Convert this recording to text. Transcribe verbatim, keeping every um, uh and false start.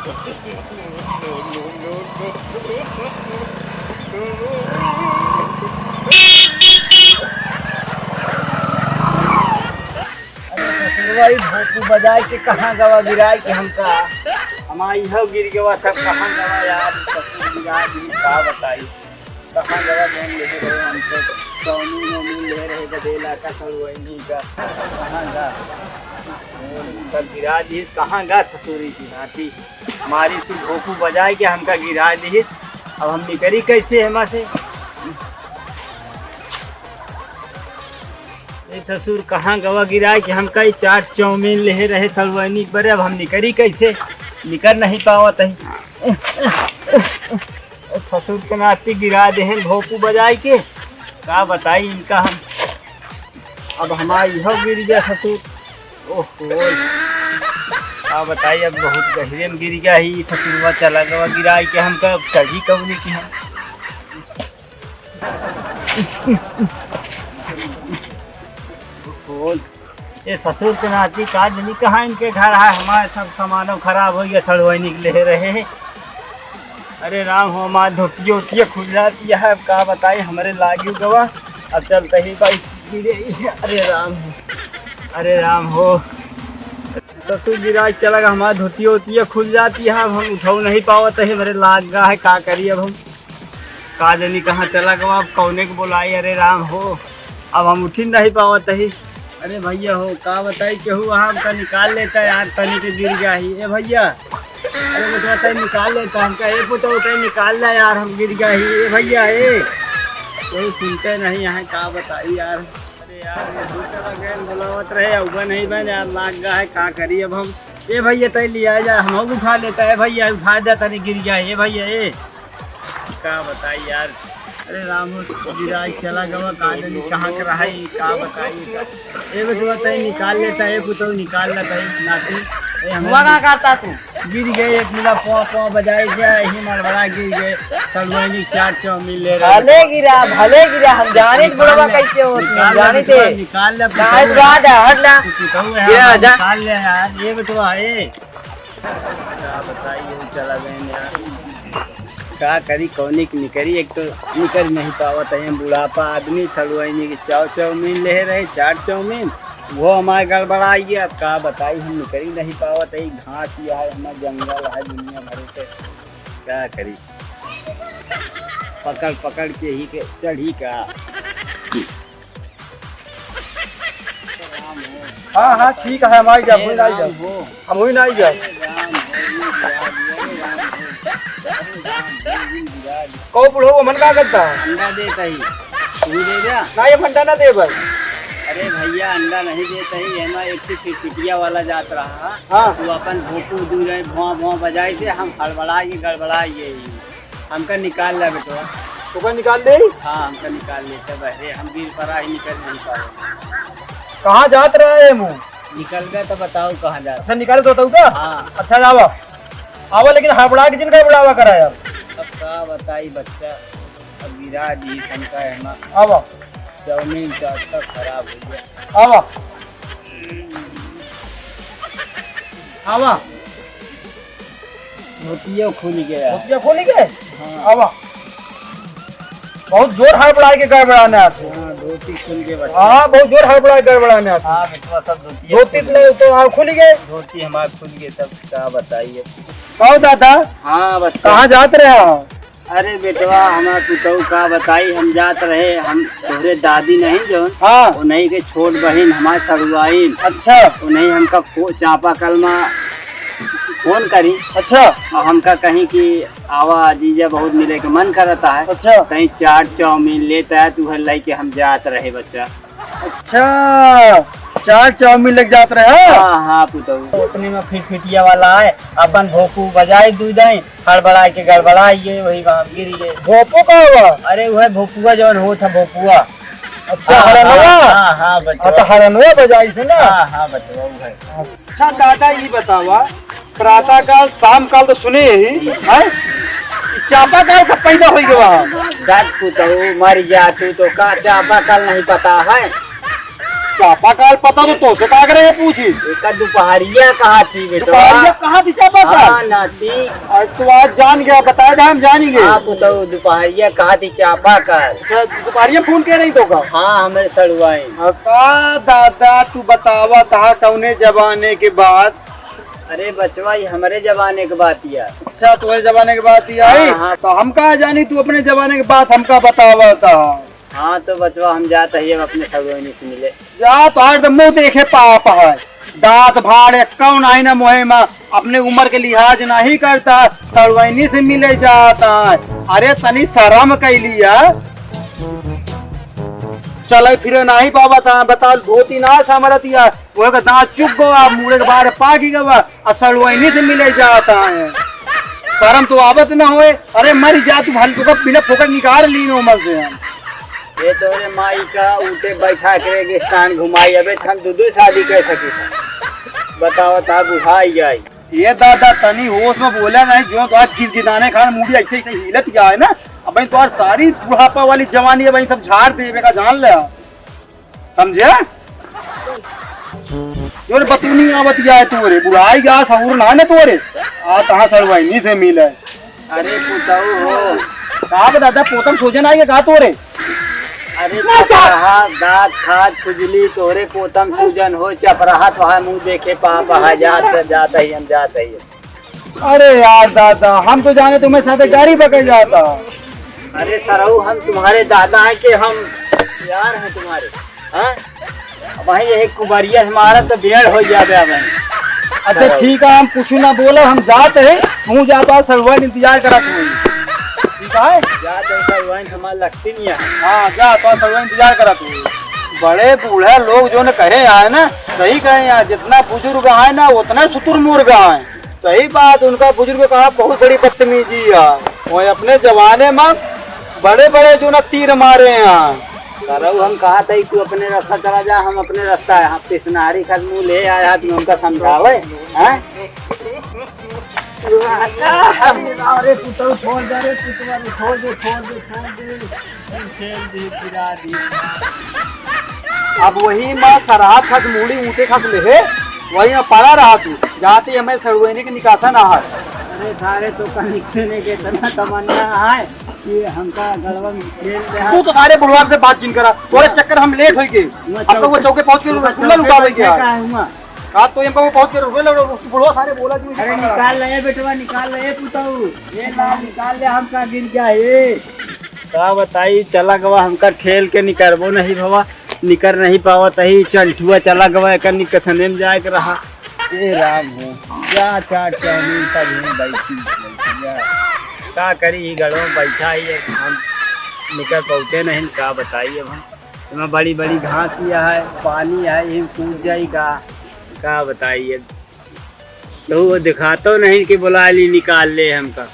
अरे ससुरवा, ई भोपू बजाए के कहाँ गवा गिराए के हमका? हमार इहो गिर गवा सब कहाँ गवा यार, ई ससुर गिरा दी, का बताई? कहाँ गवा जौन लेहे रहे हम तो चाउमीन वाउमीन लेहे रहे गदेला का सड़ुआइनी का, कहाँ गा? सब गिरा दी, कहाँ गा ससुरी की नाती? मारी तू भोपू बजाए के हमका गिरा दी, अब हम निकरी कैसे हेमा से? ए ससुर, कहाँ गवा गिराए कि हमका ई चाट चाउमीन लेहे रहे सलवैनी बरे, अब हम निकरी कैसे? निकर नहीं पावत है। ए ससुर के नाती गिरा देहेन भोपू बजाए के, का बताई इनका हम। अब हमार इहो गिर गया ससुर। ओहो, का बताई, अब बहुत गहिरे में गिर गया ही ससुरवा, चला गवा गिराए के हमका, अब चढ़ी कौने की हम। खोल। ए ससुर के नाती का जनी कहाँ इनके घर है, हमारे सब सामानों खराब हो गया, सड़ुआइनी के लेहे रहे। अरे राम हो, हमार धोतिया ओतिया खुल जाती है, अब का बताई, हमरे लागी गवा, अब चलते ही बाइक गिरे। अरे राम हो, अरे राम हो, ससुर गिरा के चला गवा, हमार धोतिया ओतिया खुल जाती है, अब हम उठाऊ नहीं पावत है, हमरे लाग गा है, का करी अब हम। का जानी कहाँ चला गवा, अब कौने के बोलाई, अरे राम हो, अब हम उठी नहीं पावत ही। अरे भैया हो, का बताई, केहू वहाँ हमका निकाल लेता यार, तनी के गिर गया ही। ए भैया, अरे बेटवा, तनी निकाल लेता हमका, ए पुतौ, तनी निकाल ला यार, हम गिर गया ही। ए भैया, ए, केहू सुनते नहीं यहाँ, का बताई यार। अरे यार, ये दू चला गए, बुलावत रहे, उबा नहीं बन यार, लाग गया है, का करी अब हम। ए भैया, तै लिया जा, हम उठा लेता है भैया, उठा दे, तनी गिर गया है। ए भैया, ए, का बताई यार। अरे राम हो, गिरा चला गवा, का जानी कहाँ के रहा ई, का बताई का। ए बचवा, तै निकाल लेता है, कुछ निकाल लेता है, नाती। ए, हम हुआ का करता तू? गिर गए, एक मिला पौ पौ बजाए गया, यही मड़बड़ा गिर गए। सलवैनी चाट चाउमीन ले रहे। भले गिरा, भले गिरा, हम जाने के बुढ़वा कैसे होत है, निकाल ले जाने बेटवा, थे। निकाल ले काहे बेटवा। बुढ़वा दे, हट ना। तू कितना है, गिरा, जा। निकाल ले यार, ए बेटवा, ए। का बताई, ये चला गए यार। का करी, कौने की निकरी, एक तो निकर नहीं पावत है, बुढ़ापा आदमी, सलवैनी के चाव चाउमीन ले रहे, चाट चाउमीन, वो हमारे गड़बड़ाई गया। अब का बताई, हम निकरी नहीं पावत है, घास यह है, हमारा जंगल है, दुनिया भर से, का करी, पकड़ पकड़ के ही के चढ़ी का। हाँ, हाँ, ठीक है, हम आई जाब, हम आई जाब। हम हुई ना आई जाब। कहो बुढ़ऊ, मन का करता? अंडा देता ही, तू दे दे। ना, ये अंडा ना दे भाई। अरे भैया, अंडा नहीं देता ही, है ना, एक ठे टिटिया वाला जात रहा। हाँ। तू अपन भोंपू दू रहे, भौं भौं बजाए थे, हम हड़बड़ा ये, गड़बड़ा ये। हमका निकाल ला बेटवा। तोका निकाल दे? हाँ, हमका निकाल ले, तब अरे हम गिर पड़ा ही, निकल नहीं पावे। कहाँ जात रहा है मुँह? निकल गया तो बताओ कहाँ जात। अच्छा, निकाल तो बताऊ का? हाँ। अच्छा, जावा। आवा, लेकिन हड़बड़ा के जिन गड़बड़ावा करा यार। अब का बताई बच्चा, अब गिरा दी हमका है ना। आवा। चाउमीन चाट का खराब हो गया। आवा। आवा। धोतियो खुल गया। धोतिया खोली के? हाँ। आवा। बहुत जोर हड़बड़ाए के गड़बड़ाने आते। हाँ, धोती खुल के बच्चा। हाँ, बहुत जोर हड़बड़ाए के गड़बड़ाने आते। हाँ, बेटवा, सब धोती धोती खुल तो, तो आप खुली गए। धोती हमार खुल गए, तब का बताइए। कहो दादा। हाँ, बच्चा। कहाँ जात रहे हो? अरे बेटवा, हमार पुतऊ का बताई, हम जात रहे, हम तोहरे दादी नहीं जौन, हाँ। उन्हीं के छोट बहिन हमार सड़ुआइन। अच्छा। उन्हीं हमका फो-, चापाकल मा फोन करी। अच्छा। और हमका कहीं कि आवा जीजा, बहुत मिले के मन करता है। अच्छा। कहीं चाट चाउमीन लेता है, तू हर लाई के हम जात रहे बच्चा। अच्छा, चाट चाउमीन लेके जात रहे हो? हाँ, हाँ, पुतऊ। उतने में फिटफिटिया वाला है, अपन भोपू बजाए दू दाई, हड़बड़ाए के गड़बड़ाए गए, वही वहाँ गिर गए। भोपू का हुआ? अरे, वह भोपुआ जौन होत है, भोपुआ। अच्छा, हाँ, हरनवा? हाँ, हाँ, हाँ, बचवा। हाँ, तो हरनवा बजाई थे ना? हाँ, हाँ, बचवा, वो है। अच्छा दादा, ई बतावा, प्रातः काल, शाम काल तो सुने ही, हैं? ई चापा काल का पैदा होई गवा? दाद पुतऊ, मर जा तू तो का, चापा काल नहीं पता है? चापाकल पता तो तोसे का करे पूछी। एका दुपहरिया कहा थी बेटवा? दुपहरिया कहा थी चापाकल? हाँ, नाती। आज तो आज जान गया, बताए दा हम जानी गए। हाँ, पुतऊ, दुपहरिया कहा थी चापाकल? अच्छा, दुपहरिया फोन कइ रही तो का? हाँ, हमरे सड़ुआइन। हाँ, का दादा, तू बतावा था कौने जमाने के बात? अरे बचवा, ई हमरे जमाने के बात या। अच्छा, तोहरे जमाने के बात या आई? हाँ, हाँ। तो हम का जानी, तू अपने जमाने के बात हमका बतावा था। हाँ, तो बचवा, हम जात हई अब अपने सड़ुआइन से मिले। जा, तोहार तो मुँह देखे पाप है। दाँत भाड़ एक्कौ नाहीं ना मुँहे मा, अपने उमर के लिहाज नाहीं करता, सड़ुआइन से मिले जाता है। अरे तनी सरम कइ लिया। चले फिरे नाहीं पावत है, बताओ, धोती ना संभरत या, ओहे का दाँत चुक गवा, मुड़े के बाहर पाकि गवा, आ सड़ुआइन से मिले जाता है। सरम तो आवत न होए। अरे मरि जा तू, भल तोका बिना फोकट निकार लीन ओमन से हम। ये तोरे माई का ऊँटे बैठा के रेगिस्तान घुमाई, अबे हम दू दू सादी कइ सकी। बतावा ता बुढ़ाई जाई। ये दादा तनी होस मा बोला नाहीं, जो तो आज गिदगिदाने खान मूड़ी अइसे अइसे हिलत या है ना, अबहीं तोहार सारी बुढ़ापा वाली जवानी अबहीं सब झाड़ देबे का जान ले। समझे? तोरे बतूनी आवत या है तोरे, बुढ़ाई गा सहूर ना है ना तोरे। आ तहाँ सड़ुआइन से मिले। अरे पुतऊ हो। का बे दादा, पोतम सूजन आइगे का तोरे? अरे चपराहा, दाँत खाज खुजली, तोरे पोतम सूजन हो, चपराहा तोहार मुँह देखे पाप है, जात, जात ही हम जात ही। अरे यार दादा, हम तो जाने तुम्हें साथे गाड़ी पकड़ जाता। अरे सरऊ, हम तुम्हारे दादा हैं कि हम यार हैं तुम्हारे, हाँ? अबहीं यही कुबरिया से मारा तो बेड़ होइ जाबे अबहीं। अच्छा ठीक है, हम कुछ ना बोला, हम जात है, तू जा, तो सड़ुआइन इंतजार करत हुई। ठीक है? जात है, सड़ुआइन हमार लगती नहीं है। हाँ, जा, तो सड़ुआइन इंतजार करत हुई। बड़े बूढ़ा लोग जो न कहे आए ना, सही कहे यार, जितना बुजुर्ग आए ना, उतना शुतुरमुर्ग आए। सही बात, उनका बुजुर्ग कहा बहुत बड़ी बदतमीजी है। वही अपने जमाने मा बड़े बड़े जो ना तीर मारे हैं। सरऊ हम कहा था कि तू अपने रास्ता चला जा, हम अपने रास्ता है। हम पिसनारी का मुँह ले आया, तू हमका समझावे, हैं? अरे पुतऊ छोड़ दे रे, पुतवा रे, छोड़ दे, छोड़ दे, छोड़ दे। खेल दी, गिरा दी। अब वही मा सरहद खस मूड़ी ऊँटे खस लेहे, वही मा पड़ा रहा तू, जाते हमें सड़ुआइन के निकासा ना है। अरे सारे तो कनिक से नहीं के इतना तमन्ना है कि हमका गड़वा में खेल दे। तू तो सारे बुढ़वा से बात जिन करा, तोरे चक्कर हम लेट होइ गए। मैं अब तो वो चौक- चौके पहुँच के वो रुपया चौके लुटावे के बैठे है। का है हुआ? का तो इनका वो पहुँच के रुपया लुटा, बुढ़वा सारे बोला जी। अरे निकाल ले बेटवा, निकाल ले पुतऊ, ये ला निकाल ले, हमका गिर गया ये। का बताई, चला गवा हमका ठेल के निकरबो नहीं भवा, निकर नहीं पावत ही, चंठुआ चला गवा, एकर निकसने में जाए के रहा। ए राम हो, क्या चाट चाउमीन सब यहीं बैठी, बैठी है। का करी, ई गड़वा में बैठा ही है, हम निकर पहुँचे नहीं, का बताई अब हम। एमा बड़ी बड़ी घास या है, पानी है, यहीं कूद जाई का, का बताई अब। तो वो दिखातो नहीं कि बुला ली, निकाल ले हमका।